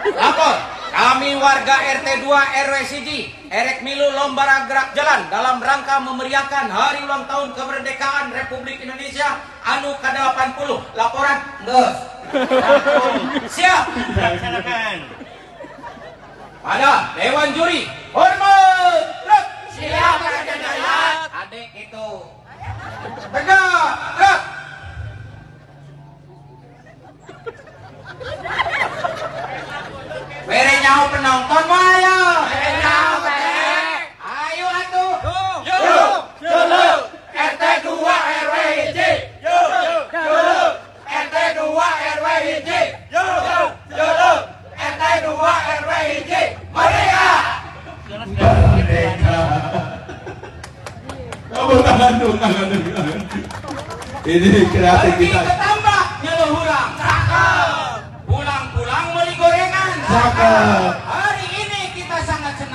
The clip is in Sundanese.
Lapor, kami warga RT 2 RW Siji, erek milu lomba gerak jalan dalam rangka memeriahkan hari ulang tahun kemerdekaan Republik Indonesia anu ke-80. Laporan geus. Siap. Laksanakan. Pada Dewan Juri, hormat. Gerak. Siap Raden Dayat. Adek itu. Tegak, gerak. Bere nyaho penonton mah ya. Bere nyaho teh. Ayo atuh. Yo, yo, RT 2 RW 1. Yo, yo, RT 2 RW 1. Yo, yo, RT 2 RW 1. Merdeka. Merdeka. Kamu tangan dong, tangan dong. Ini kreativitas. Lagi ketambah nyeluhurang. Cakep. Pulang-pulang beli gorengan. Cakep.